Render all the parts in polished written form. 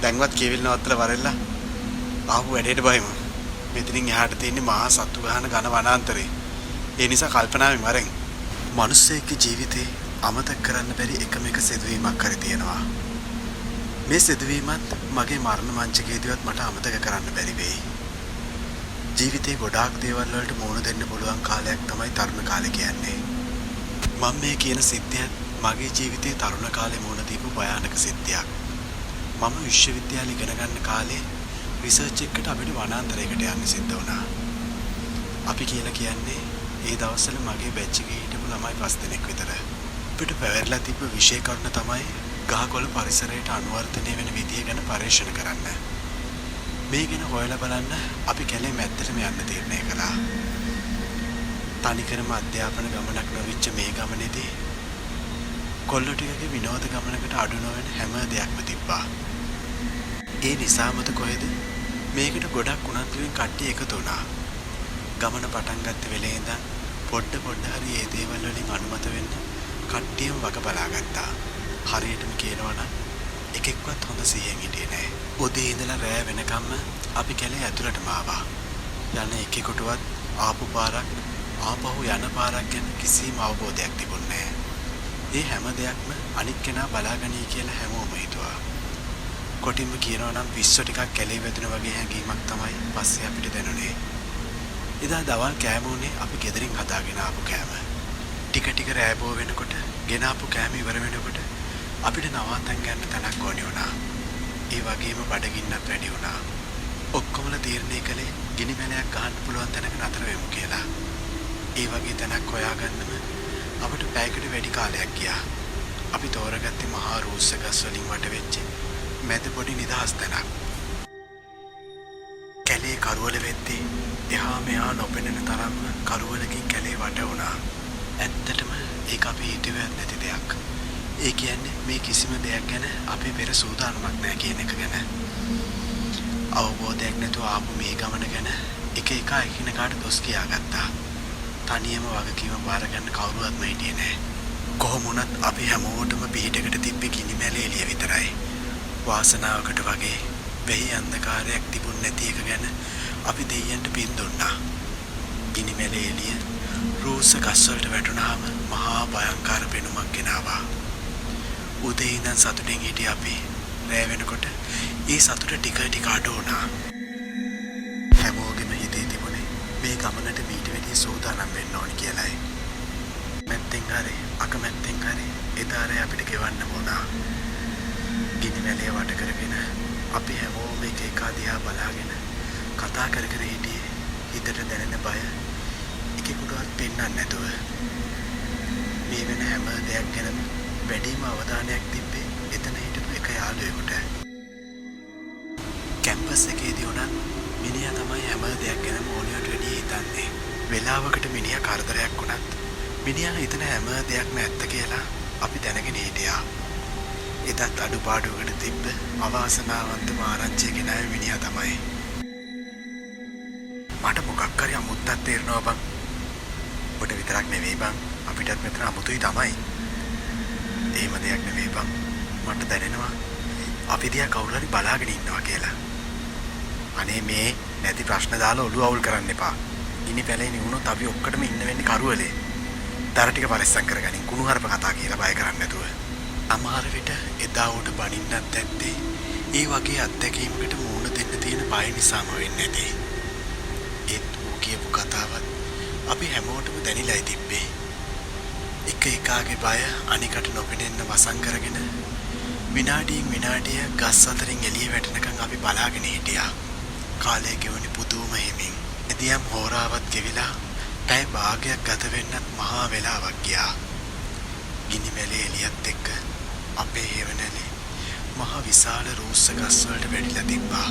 දැන්වත් කියවිල් නවත්තලා වරෙල්ලා ආපු වැඩේට බහිමු. මෙතනින් එහාට තියෙන්නේ මහා සත්තු ගහන ඝන වනාන්තරේ. ඒ නිසා කල්පනාවෙන් වරෙන්. මිනිස්සෙක්ගේ ජීවිතේ අමතක කරන්න බැරි එකම එක සිදුවීමක් හරි තියෙනවා. මේ සිදුවීමත් මගේ මරණ මංචකයේදීවත් මට අමතක කරන්න බැරි වෙයි. ජීවිතේ ගොඩාක් දේවල් වලට මුහුණ දෙන්න පුළුවන් කාලයක් තමයි තරුණ කාලේ කියන්නේ. මම මේ කියන සිද්ධියත් මගේ ජීවිතේ තරුණ කාලේ මුහුණ දීපු භයානක සිද්ධියක්. මම විශ්වවිද්‍යාලේ ඉගෙන ගන්න කාලේ රිසර්ච් එකකට අපිට වනාන්තරයකට යන්න සිද්ධ වුණා. අපි කියලා කියන්නේ ඒ දවස්වල මගේ බැච් එකේ හිටපු ළමයි පස් දෙනෙක් විතර. අපිට පැවරිලා තිබ්බ විෂය කරුණ තමයි ගහකොළ පරිසරයට අනුවර්තනය වෙන විදිය ගැන පර්යේෂණ කරන්න. මේ ගැන හොයලා බලන්න අපි කැලේ මැද්දටම යන්න තීරණය කළා. තනිකරම අධ්‍යාපන ගමනක් නොවිච්ච මේ ගමනේදී කොල්ලෝ ටිකගේ විනෝද ගමනකට අඩු නොවන හැම දෙයක්ම තිබ්බා. ඒ නිසාමද කොහෙද මේකට ගොඩක් උනන්දුවෙන් කට්ටිය එකතු වුණා. ගමන පටන් ගත්ත වෙලේ ඉඳන් පොඩ පොඩ හරි ඒ දේවල් වලින් අනුමත වෙන්න කට්ටියම වග බලාගත්තා. හරියටම කියනවා නම් එකෙක්වත් හොඳ සිහියෙන් හිටියේ නෑ. උදේ ඉඳලා රෑ වෙනකම්ම අපි කැලේ ඇතුළටම ආවා. යන එකෙකුටවත් ආපු පාරක් ආපහු යන පාරක් ගැන කිසිම අවබෝධයක් තිබුණේ නෑ. ඒ හැම දෙයක්ම අනිත් කෙනා බලාගනී කියලා හැමෝම හිතුවා. කොටින්ම කියනවා නම් පිස්සෝ ටිකක් කැලේ වැදුන වගේ හැඟීමක් තමයි පස්සේ අපිට දැනුනේ. එදා දවල් කෑම උනේ අපි ගෙදරින් හදාගෙන ආපු කෑම. ටික ටික රෑ බෝ වෙනකොට ගෙන ආපු කෑම ඉවර වෙනකොට අපිට නවාතැන් ගන්න තැනක් ඕනි වුණා. ඒ වගේම බඩගින්නත් වැඩි වුණා. ඔක්කොමලා තීරණය කළේ ගිනි මැලයක් ගහන්න පුළුවන් තැනක නතර වෙමු කියලා. ඒ වගේ තැනක් හොයාගන්නම අපට පැයකට වැඩි කාලයක් ගියා. අපි තෝරගත්තේ මහා රූස්ස ගස් වලින් වට වෙච්ච මැද පොඩි නිදහස් තැනක්. කැලේ කරුවල වෙද්දී එහා මෙහා නොපෙනෙන තරම්ම කරුවලකින් කැලේ වට වුණා. ඇත්තටම ඒක අපි හිතුවෙත් නැති දෙයක්. ඒ කියන්නේ මේ කිසිම දෙයක් ගැන අපේ පෙර සූදානමක් නෑ කියන එක ගැන. අවබෝධයක් නැතුව ආපු මේ ගමන ගැන එක එක එකිනෙකාට දොස් කියාගත්තා. තනියම වගකීම බාරගන්න කවුරුවත්ම හිටියේ නෑ. කොහොම වුණත් අපි හැමෝටම පිහිටකට තිබ්බේ ගිනි මැලේ එළිය විතරයි. වාසනාවකට වගේ වෙහි අන්ධකාරයක් තිබුණ නැති එක ගැන අපි දෙයියන්ට පින් දුන්නා. ගිනි මැලේ එළිය රූස්ස ගස් වලට වැටුනහම මහා භයංකාර පෙනුමක් ගෙනාවා. උදේ ඉඳන් සතුටින් හිටිය අපි රෑ වෙනකොට ඒ සතුට ටික ටික අඩු වුණා. හැමෝගෙම හිතේ තිබුණේ මේ ගමනට මීට වැඩිය සූදානම් වෙන්න ඕනි කියලායි. මැත්තෙන් හරි අකමැත්තෙන් හරි එදා රෑ අපිට ගෙවන්න වුණා. ගිනි මැලය වට කරගෙන අපි හැමෝම එක එකා දිහා බලාගෙන කතා කර කර හිටියේ හිතට දැනෙන බය එකෙකුටවත් පෙන්වන්න නැතුව. මේ වෙන හැම දෙයක් ගැනම වැඩිම අවධානයක් තිබ්බේ එතන හිටපු එක යාළුවෙකුට. කැම්පස් එකේදී වුණත් මිනිහා තමයි හැම දෙයක් ගැනම ඕනියට වැඩිය හිතන්නේ. වෙලාවකට මිනිහා කරදරයක් වුණත් මිනිහා හිතන හැම දෙයක්ම ඇත්ත කියලා අපි දැනගෙන හිටියා. එදත් අඩුපාඩුවකට තිබ්බ අවාසනාවන්තම ආරංචිය ගෙනාවේ මිනිහා තමයි. මට මොකක් හරි අමුත්තක් තේරෙනවා බං. ඔබට විතරක් නෙවෙයි බං, අපිටත් මෙතන අමුතුයි තමයි. එහෙම දෙයක් නෙවෙයි බං. මට දැනෙනවා අපි දිහා කවුරු හරි බලාගෙන ඉන්නවා කියලා. අනේ මේ නැති ප්‍රශ්න දාලා ඔළුව අවුල් කරන්න එපා. ගිනි පැලේ නිවුනොත් අපි ඔක්කොටම ඉන්න වෙන්නේ කරුවලේ. දර ටික පරිස්සම් කරගනින්, කුණුහරුප කතා කියලා බය කරන්නේ නැතුව. සමහර විට එදා ඌට බනින්නත් ඇත්තේ ඒ වගේ අත්දැකීමකට මුහුණ දෙන්න තියෙන බය නිසාම වෙන්න ඇති. ඒත් ඌ කියපු කතාවත් අපි හැමෝටම දැනිලායි තිබ්බේ. එක එකාගේ බය අනිකට නොපෙනෙන්න වසන් කරගෙන විනාඩියෙන් විනාඩිය ගස් අතරින් එළිය වැටෙනකන් අපි බලාගෙන හිටියා. කාලය ගෙවුනේ පුදුම හිමින්. එදියම් හෝරාවක් ගෙවිලා පැය භාගයක් ගත වෙන්නත් මහා වෙලාවක් ගියා. ගිනි මැලේ එළියත් එක්ක අපේ හේවණලි මහ විශාල රූස්ස ගස් වලට වැටිලා තිබ්බා.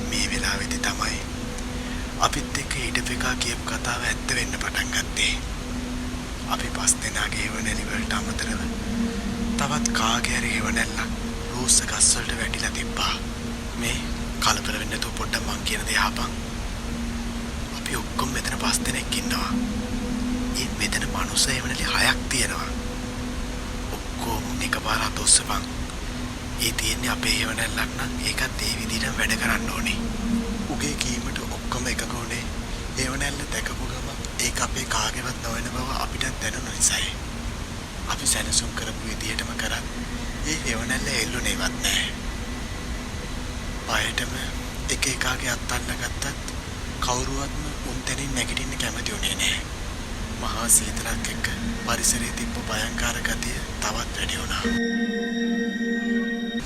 මේ වෙලාවේදී තමයි අපිත් එක්ක හිටපු එකා කියපු කතාව ඇත්ත වෙන්න පටන් ගත්තේ. අපි පස් දෙනාගේ හේවණලි වලට අමතරව තවත් කාගේ හරි හේවණැල්ලක් රූස්ස ගස් වලට වැටිලා තිබ්බා. මේ කලබල වෙන්නේ නැතුව පොඩ්ඩක් මං කියන දේ අහපන්. අපි ඔක්කොම මෙතන පස් දෙනෙක් ඉන්නවා. ඒ මෙතන මනුස්ස හේවණලි 6ක් තියෙනවා. ඔක්කොම එකපාර අත ඔස්සපන්. ඒ තියෙන්නේ අපේ හේවණැල්ලක් නම් ඒකත් ඒ විදිහටම වැඩ කරන්න ඕනේ. උගේ කීමට ඔක්කොම එකඟ වුණේ හේවණැල්ල දැකපු ගමන් ඒක අපේ කාගේවත් නොවන බව අපිටත් දැනුණ නිසායි. අපි සැලසුම් කරපු විදිහටම කරත් ඒ හේවණැල්ල එල්ලුනේවත් නෑ. බයටම එක එකාගේ අත් අල්ලගත්තත් කවුරුවත්ම උන් තැනින් නැගිටින්න කැමති වුණේ නෑ. මහා සීතලක් එක්ක පරිසරයේ තිබ්බ භයංකාර ගතිය තවත් වැඩි වුණා.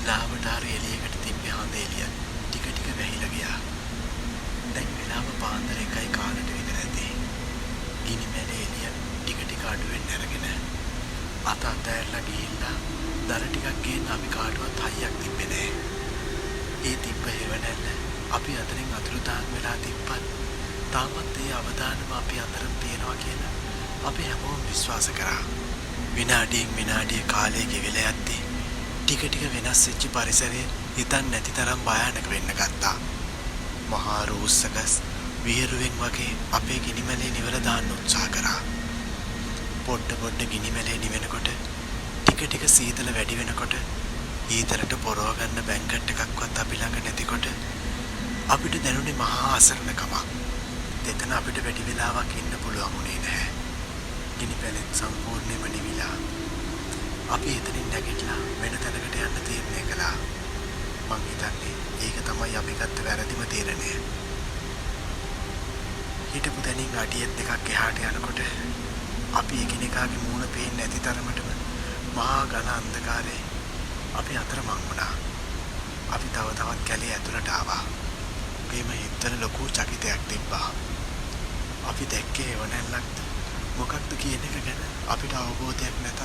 ලාවට හරි එළියකට තිබ්බේ හඳ එළිය ටික ටික වැහිලා ගියා. දැන් වෙලාව පාන්දර 1:15ට විතර ඇති. ගිනි මැලේ එළිය ටික ටික අඩු වෙන්න අරගෙන අත අතෑරලා ගිහිල්ලා දර ටිකක් ගේන්න අපි කාටවත් හයියක් තිබ්බේ නෑ. ඒ තිබ්බ හෙවණැල්ල අපි අතරින් අතුරුදහන් වෙලා තිබ්බත් තාමත් ඒ අවදානම අපි අතරම තියෙනවා කියලා අපි හැමෝම විශ්වාස කරා. විනාඩියෙන් විනාඩිය කාලය ගෙවිලා යද්දී ටික ටික වෙනස් වෙච්ච පරිසරය හිතන් නැති තරම් භයානක වෙන්න ගත්තා. මහා රූස්ස ගස් වියරුවෙන් වගේ අපේ ගිනිමැලේ නිවලා දාන්න උත්සාහ කරා. පොඩ පොඩ ගිනිමැලේ නිවෙනකොට ටික ටික සීතල වැඩි වෙනකොට ඊතලට පොරව ගන්න බැංකට් එකක්වත් අපි ළඟ නැතිකොට අපිට දැනුනේ මහා අසරණකමක්. එතන අපිට වැඩි වෙලාවක් ඉන්න පුළුවන් වුණේ නැහැ. ගිනි පැලෙත් සම්පූර්ණයෙන්ම නිවිලා. අපි එතනින් නැගිටලා වෙන තැනකට යන්න තීරණය කළා. මං හිතන්නේ ඒක තමයි අපි ගත්ත වැරදිම තීරණය. හිටපු තැනින් අඩියක් දෙකක් එහාට යනකොට අපි එකිනෙකාගේ මූණ පේන්නේ නැති තරමටම මහා ඝන අන්ධකාරයේ අපි අතරමං වුණා. අපි තව තවත් කැලේ ඇතුළට ආවා. උගේම හිතවල ලොකු චකිතයක් තිබ්බා. අපි දැක්කේ එවණැල්ලක්ද මොකක්ද කියන එක ගැන අපිට අවබෝධයක් නැතත්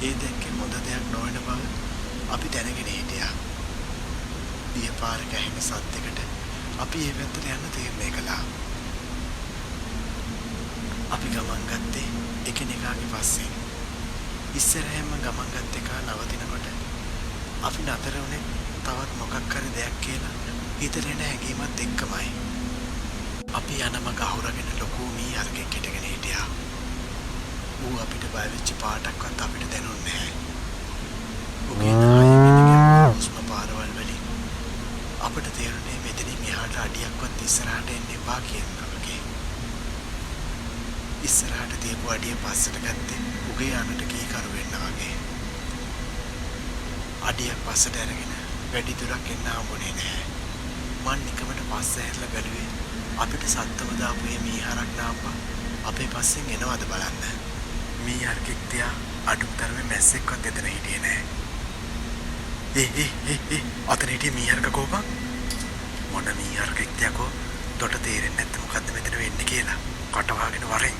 ඒ දැක්කේ හොඳ දෙයක් නොවන බව අපි දැනගෙන හිටියා. දිය පාරක ඇහෙන සද්දයකට අපි ඒ පැත්තට යන්න තීරණය කළා. අපි ගමන් ගත්තේ එකිනෙකාගේ පස්සෙන්. ඉස්සරහින්ම ගමන් ගත්ත එකා නවතිනකොට අපි නතර වුණේ තවත් මොකක් හරි දෙයක් කියලා හිතට එන හැඟීමත් එක්කමයි. අපි යන මග අහුරගෙන ලොකු මී හරකෙක් හිටගෙන හිටියා. ඌ අපිට බය වෙච්ච පාටක්වත් අපිට දැනුන්නේ නැහැ. ඌගේ නායෙන් එන ගැඹුරු හුස්ම පාරවල් වලින් අපට තේරුණේ මෙතනින් එහාට අඩියක්වත් ඉස්සරහට එන්න එපා කියනවා වගේ. ඉස්සරහට තියපු අඩිය පස්සට ගත්තේ උගේ අනට කීකරු වෙන්න වගේ. අඩියක් පස්සට අරගෙන වැඩි දුරක් එන්න හම්බුනේ නැහැ. මං නිකමට පස්ස හැරිලා බැලුවේ අපිට සත්තම දාපු මේ මීහරක් නාම්බා අපේ පස්සෙන් එනවද බලන්න. මීහරකෙක් තියා අඩුම තරමේ මැස්සෙක්වත් එතන හිටියේ නෑ. ඒ ඒ ඒ ඒ අතන හිටියේ මීහරක කෝපන්. මොන මීහරකෙක්ද යකෝ? තොට තේරෙන්නේ නැත්නම් මොකද්ද මෙතන වෙන්නේ කියලා. කට වහගෙන වරෙන්.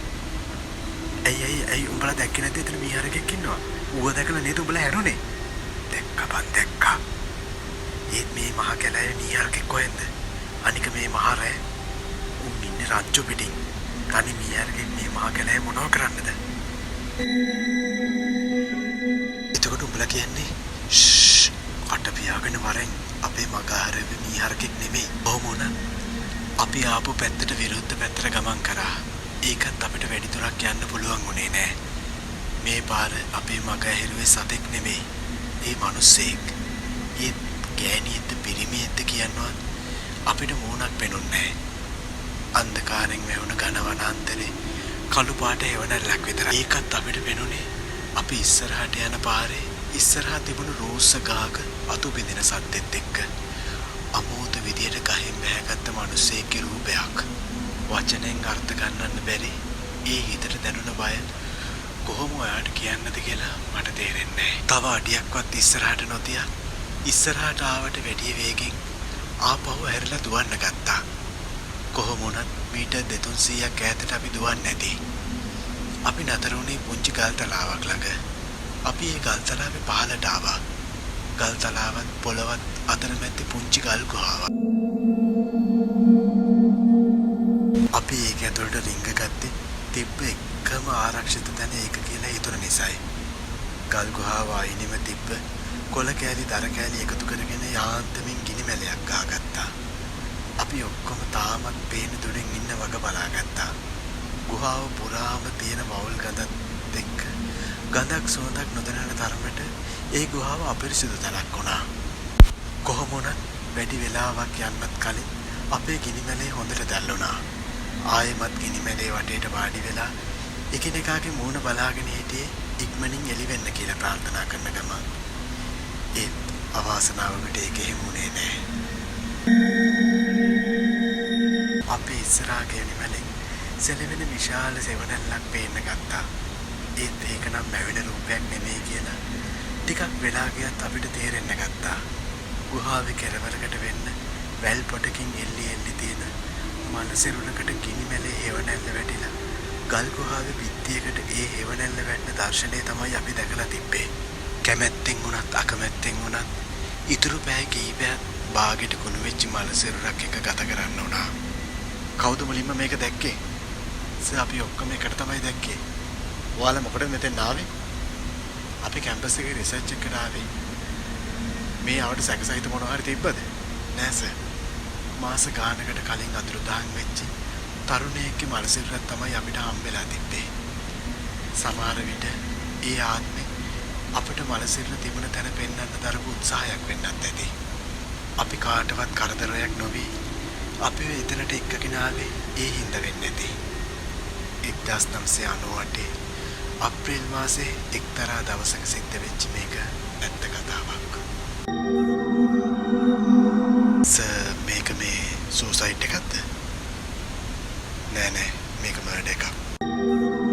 ඇයි ඇයි ඇයි උඹලා දැක්කේ නැද්ද එතන මීහරකෙක් ඉන්නවා? ඌව දැකලා නේද උඹලා හැරුණේ? දැක්කා බං දැක්කා. ඒත් මේ මහ කැලෑවේ මීහරකෙක් කොහෙන්ද? අනික මේ මහ රෑ. උන් ඉන්නේ රංචු පිටින්. තනි මීහරකෙක් මේ මහ කැලෑවේ මොනව කරන්නද? එතකොට උඹලා කියන්නේ ෂෂ් කට පියාගෙන වරෙන් අපේ මග හරවේ මීහරකෙක් නෙමෙයි. කොහොම වුණත් අපි ආපු පැත්තට විරුද්ධ පැත්තට ගමන් කරා. ඒකත් අපිට වැඩි දුරක් යන්න පුළුවන් වුණේ නෑ. මේ පාර අපේ මග ඇහිරුවේ සතෙක් නෙමෙයි. ඒ මිනිස්සෙක්. ඒත් ගෑණියෙක්ද පිරිමියෙක්ද කියන්නවත් අපිට මූණක් පෙනුන්නේ නෑ. අන්ධකාරයෙන් වැවුණු ඝන වනාන්තරේ කළු පාට හෙවණැල්ලක් විතරයි. ඒකත් අපිට පෙනුනේ අපි ඉස්සරහට යන පාරේ ඉස්සරහා තිබුණු රෝස ගහක අතු බිඳින සද්දෙත් එක්ක. අමෝත විදියට ගහෙන් බැහැගත්ත මිනිස්සෙක්ගේ රූපයක්. වචනෙන් අර්ථ ගන්නන්න බැරි ඒ හිතට දැනුණ බය කොහොම ඔයාට කියන්නද කියලා මට තේරෙන්නේ නැහැ. තව අඩියක්වත් ඉස්සරහට නොතියා ඉස්සරහට ආවට වැඩිය වේගෙන් ආපහු හැරිලා දුවන්න ගත්තා. කොහොම වුණත් මීටර් 200-300ක් ඈතට අපි දුවන්නේ නැති. අපි නතර වුණේ පුංචි ගල් තලාවක් ළඟ. අපි ඒ ගල් තලාවේ පහළට ආවා. ගල් තලාවත් පොළවත් අතරමැද්දේ පුංචි ගල් ගුහාවක්. අපි ඒක ඇතුළට රිංග ගත්තේ තිබ්බ එකම ආරක්ෂිත තැන ඒක කියලා හිතුණ නිසායි. ගල් ගුහාව අයිනෙම තිබ්බ කොළ කෑලි දර කෑලි එකතු කරගෙන යාන්තමින් ගිනි මැලයක් ගහගත්තා. අපි ඔක්කොම තාමත් පේන දුරින් ඉන්න වග බලාගත්තා. ගුහාව පුරාම තියෙන වවුල් ගඳත් එක්ක ගඳක් සුවඳක් නොදැනෙන තරමට ඒ ගුහාව අපිරිසිදු තැනක් වුණා. කොහොම වුණත් වැඩි වෙලාවක් යන්නත් කලින් අපේ ගිනි මැලේ හොඳට දැල්වුණා. ආයෙමත් ගිනි මැලේ වටේට වාඩි වෙලා එකිනෙකාගේ මූණ බලාගෙන හිටියේ ඉක්මනින් එළි වෙන්න කියලා ප්‍රාර්ථනා කරන ගමන්. ඒත් අවාසනාවකට ඒක එහෙම වුණේ නෑ. අපේ ඉස්සරහා ගිනි මැලෙන් සෙලවෙන විශාල සෙවණැල්ලක් පේන්න ගත්තා. ඒත් ඒක නම් මැවෙන රූපයක් නෙමෙයි කියලා ටිකක් වෙලා ගියත් අපිට තේරෙන්න ගත්තා. ගුහාවේ කෙළවරකට වෙන්න වැල් පොටකින් එල්ලි එල්ලි තියෙන මල සිරුරකට ගිනි මැලේ හෙවණැල්ල වැටිලා ගල් ගුහාවේ බිත්තියකට ඒ හෙවණැල්ල වැටෙන දර්ශනය තමයි අපි දැකලා තිබ්බේ. කැමැත්තෙන් වුණත් අකමැත්තෙන් වුණත් ඉතුරු පැය කිහිපයක් බාගෙට කුණු වෙච්ච මල සිරුරක් එක්ක ගත කරන්න වුණා. කවුද මුලින්ම මේක දැක්කේ? සර්, අපි ඔක්කොම එකට තමයි දැක්කේ. ඔයාලා මොකටද මෙතෙන් ආවේ? අපි කැම්පස් එකේ රිසර්ච් එකකට ආවේ. මේ ආවට සැකසහිත මොනවා හරි තිබ්බද? නෑ සර්. මාස ගානකට කලින් අතුරුදහන් වෙච්ච තරුණයෙක්ගේ මල සිරුරක් තමයි අපිට හම්බෙලා තිබ්බේ. සමහර විට ඒ ආත්මේ අපට මල සිරුර තිබුණ තැන පෙන්වන්න දරපු උත්සාහයක් වෙන්නත් ඇති. අපි කාටවත් කරදරයක් නොවී අපිව එතනට එක්කගෙන ආවේ ඒ හින්දා වෙන්න ඇති. 1998 අප්‍රේල් මාසේ එක්තරා දවසක සිද්ධ වෙච්ච මේක ඇත්ත කතාවක්. සර්, මේක මේ සූසයිඩ් එකක්ද? නෑ නෑ, මේක මර්ඩර් එකක්.